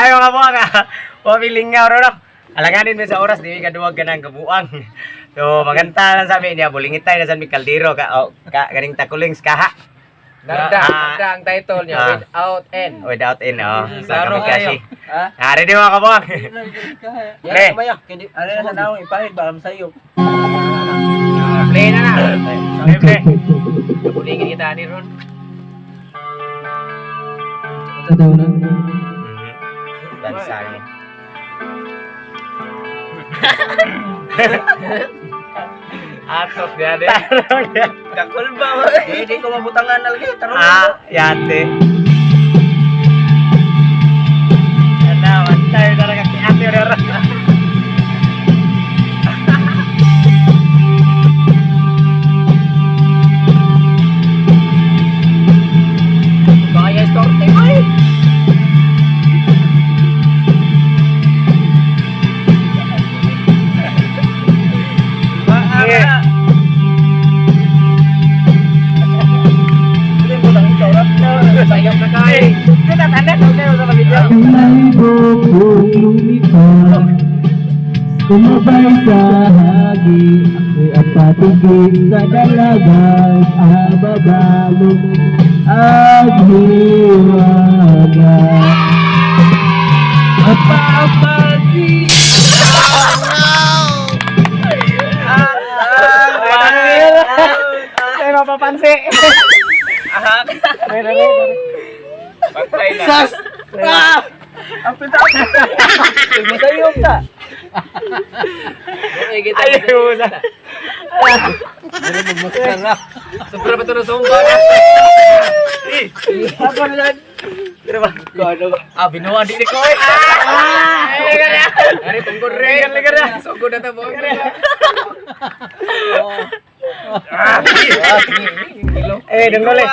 Ay, mga buwang ah. Wamilingaw ro no. Alanganin mi sa oras di mi kaduwag ka ng kabuang. So maganta lang sa amin niya bulingit tayo na sa mi kaldero ka oh, ka ganing takulings kaha. Narda, Ah. Narda ang title niya, Ah. Without End. Without in oh sa Klaro kamikashi. Ha? Ah, ready mga kabuang. Pre. Ano na sa naong ipahid ba sa'yo? Play na na. Pre, pre. Bulingin kita ni Ron. Sa daw na. Bansa ni. Atok dia deh. Tarong ya. Kakul ba? Hindi ko mabutangan na lagi. Tarong. Ah, yate. Ano, tayo talaga kay ate ro. Kaya storte ko eh. Yeah. Hindi mo butang ikaw. Sayop na kay. Kita tanda kayo sa video. Ang bukong lumipad, sumabay sa hagi. Ako'y apatigil sa dalagang ababalong aghiwaga. Apapasi. Ay, mapapansi. Re, re, re, re. Pantay na. Sas! Ah! Ang pita! Masayop ta. Ay, kita. Ay, usa. Sobra pa to na sumba. Ako na lang. Pero ba? Ah, binuha di ko eh. Ari tunggod re. Ligar na. Sugod na ta buong. Eh, denggole.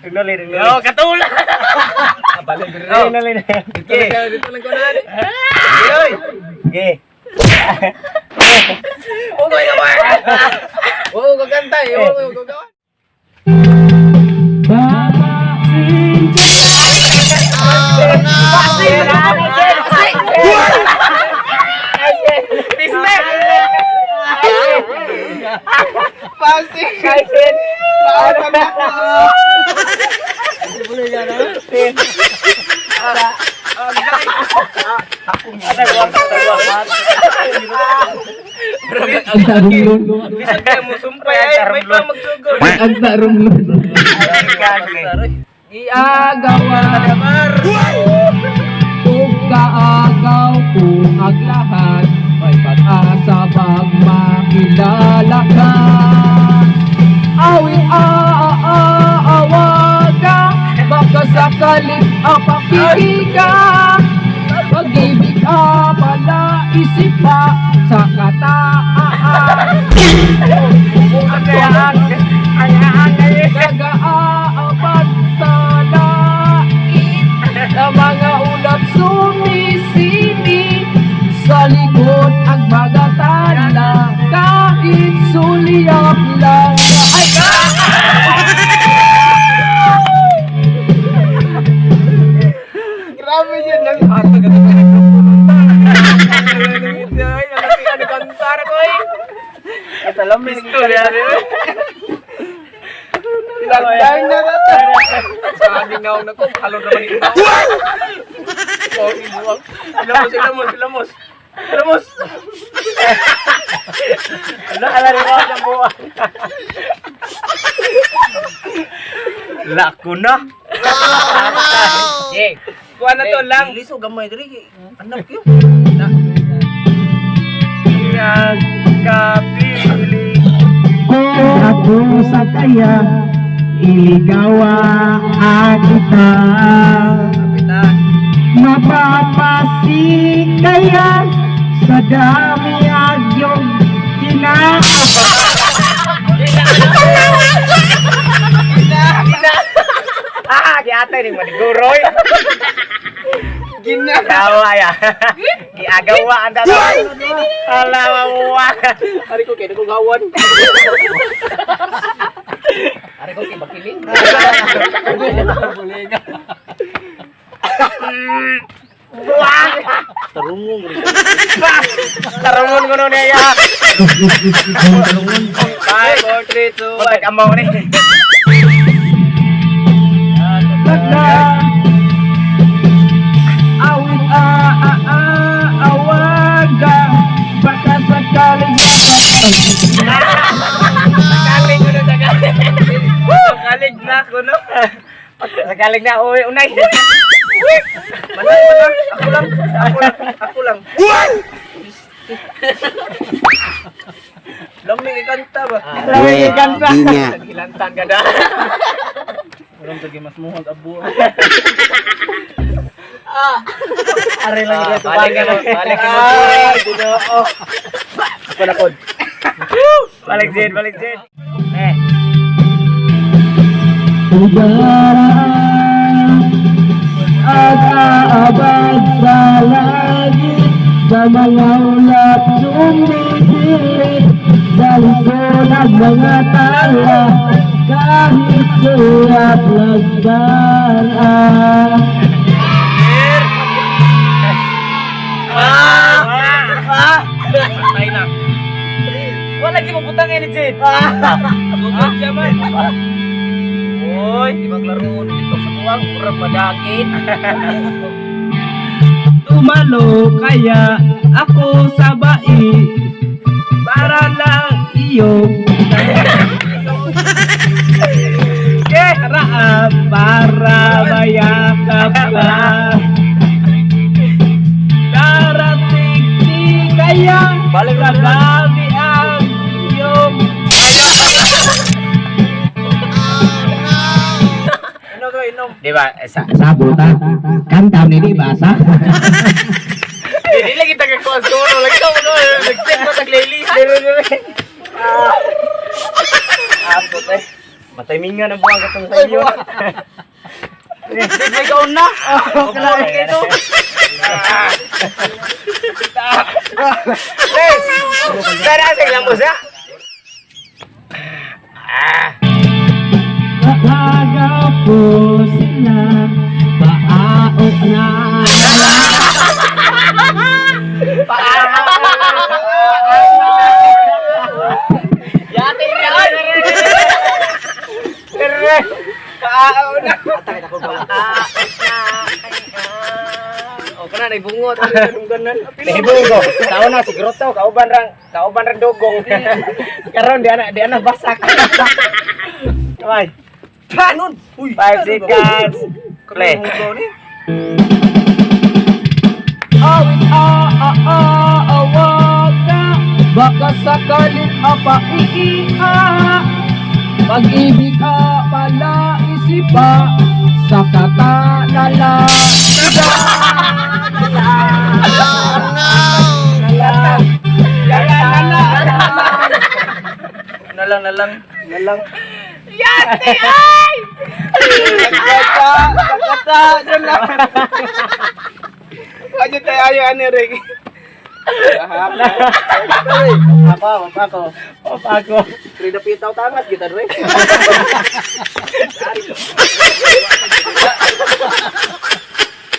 Denggole, denggole. Yo, katula. Ah, balik re. Denggole. Dito lang kayo, dito lang ko na. Okay. Ugoy ka ba? Oo, gaganta eh. Oo, gagawa. Piste! Pasig! Kaisen! Paatan ako! Ang tarumlon. Bisan kayo mo sumpay ay may pa magsugod. Ang tarumlon. Iagawa Kung kaagaw ko ang lahat, may pag-asa pag makilala ka. Awi aawaga, baka sakaling apakiki ka. Pag-ibig a pala isip pa sa kataan. Nag-aabad sa lait na mga ulap sumisimi sa likod ang mga tala kahit sulyap lang ay Grabe yun. Ato ka ito nagpupunta. Ay, ano kantar ko eh. Alam mo Pistol yan eh. Lagdang na na. Sa aning naong na ko, halon naman ito. Ilamos, ilamos, ilamos. Ilamos. Ala, ala rin mo ang buwan. Lako na. Yeah. Kuha na to lang. Liso gamay diri. Anak yun. Nagkapili. Kung ako sa kaya, iligawa kita. Kapitan. Mapapasi kaya sa dami agyong ina. Ah, giatay ning maniguroy. Gina. Gawa ya. Giagawa ang tato. Ala mamuwa. Ari ko kay ko gawan. Ari ko kay bakiling. Buang! Tarungong. Tarungon ko nun niya. 5, 4, 3, 2, 1. Patag amaw ni. Nagda Awit a a a awaga baka sakaling Sakaling ko nun, sakaling. Kalig na ako, no? Sakaling na, uy, unay. Manay, manay. Ako lang. Ako lang. Ako lang. Lamig ikanta ba? Lamig ikanta. Hilantan ka na. Walang tagi mas muhag abo. Aray lang ito. Balik ka mo. Balik ka mo. Ay, Ginoo. Ako na kod. Balik Jed, balik Jed. Eh. Udara at aabag sa langit sa mga ulap sumisilip sa likod ng mga tala kahit sulat nagdaraan. Patay na. Wala lagi mong butang ini, Jed. Sugod siya man. Uy, di maglaro dito sa buwang, murag madagin. Tumalo kaya ako sa bai para lang iyo Karaan para mayakap ka. Darating di kaya Balik sa na lang. gabi ang iyong Inom to, inom. Di ba? Sa Sabuta, kanta ni di basa. Hindi lagi taga-kuha sa ulo. Lagi ka mo, nag-step mo, taglaylihan. Abot eh. Mataymingan ang buwang katong sa iyo. Jed, may kaon na. Opo, ito. Les! Tara sa ilang busa. Ah. Nagaw po sila, paao na. Yati na. Paao na. O, kana, nagbungot. Anong ganan? Nahibong ko. Tao na si Grotto, kauban rang dugong. Karon di ana basak. Kamay. Panon! Uy! 5 seconds. Play. Awit a a a awaga, baka sakaling apa iia. Pag-ibig a pala isipa, sa katanala. Nalang, nalang, nalang. Yati ay! Kata, kata, nalang. Wajah tayo ayo ani Rick. Apa, apa ako. Off ako. Trida pitaw tangas kita Rick.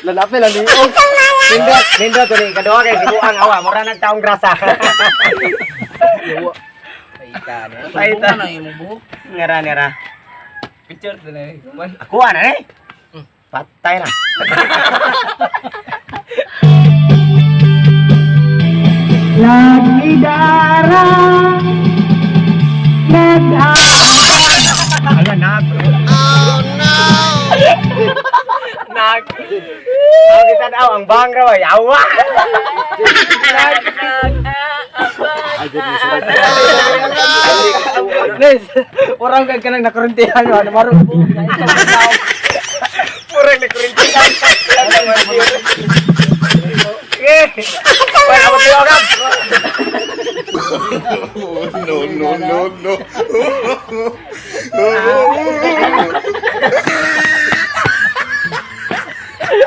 Lalapi lang ni. Oh. Nindot, nindot to ni kaduha kay sibuang awa, mura nag taong grasa. Paita na. Paita. na imong buhok. Ngara ngara. Picture to na. Kuman. Ako ana ni. Patay na. Lagidara, nag Ala na. Nag. Ang kita daw ang bang raw ay awa. Nag. Nag. Les, orang kag kanang nakuruntihan ano marong buhok. Murag na kurintihan. Eh. Wala mo tiyo kap. No, no, no, no.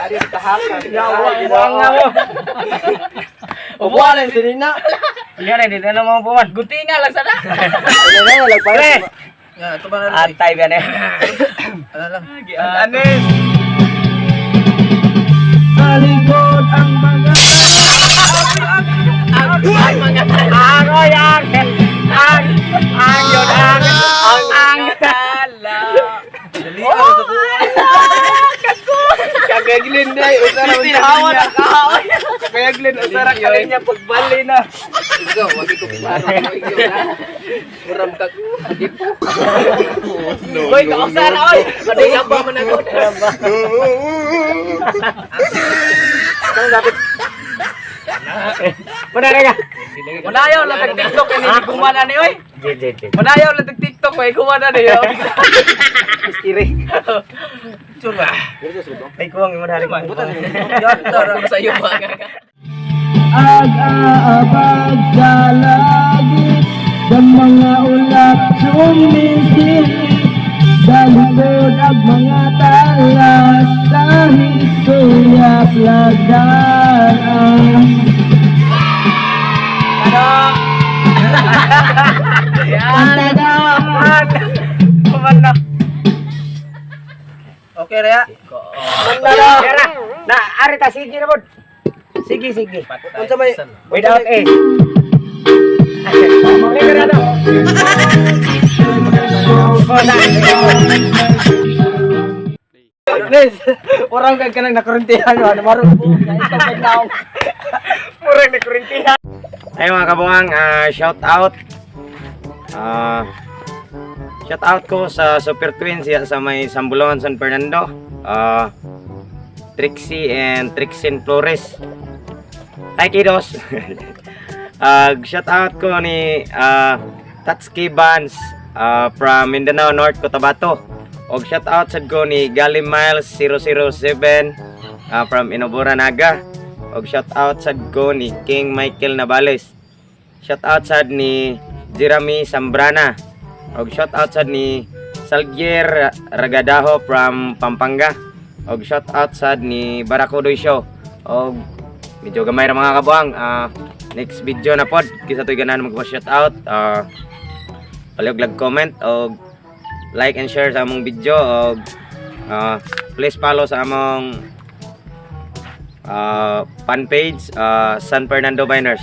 Ari tahakan. Yawa buang nga mo. Ubuan lang sinina. Hindi na, hindi na mo buwan. Gutinga lang sana. Ano na lagpay. Pre. Ya, ito ba na Atay ba na? Ano lang. Anis. Sa likod Tinahawa na kahawa. Kaya Glenn, usara ka niya pagbali na. Ikaw, wag ko klaro. Muram ka. Di po. No, Hoy, no, no, kausara oy. Aday ka ba man ako. no. Muna na ka. Manayaw lang tag TikTok ini gumana ni oy. J J J. Manayaw lang tag TikTok may gumana ni oy. Ire. Chura. Ay kuwang mo dali. Yan, tara sa iyo ba. Ag-aabag sa langit, sa mga ulap sumisip, sa likod ang mga talas, dahil suyap lagdaan. Kumanda. Okay, Rea. Yara. Na ari ta sige na pod. Sige sige. Unsa may Without A. Libre na to. Oh, na. Please, orang kag kanang nakuruntihan wa marong buo na ikaw naong. Murag na kurintihan. Ay mga kabuang, shout out. Shout out ko sa Super Twins ya sa may Sambulongan San Fernando. Trixie and Trixin Flores. Hi kiddos. Shout out ko ni Tatsuki Vance from Mindanao North Cotabato. Og shout out sad ko ni Gali Miles 007 from Inobora Naga. Og shout out sad ko ni King Michael Navales. Shout out sad ni Jeremy Sambrana. Og shout out sad ni Salgier Ragadaho from Pampanga. Og shout out sad ni Barakudoy Show. Og medyo gamay ra mga kabuang. Next video na pod kisa to'y ganahan magpa shout out. Palihog lag comment og like and share sa among video og please follow sa among fan page, San Fernando Biners.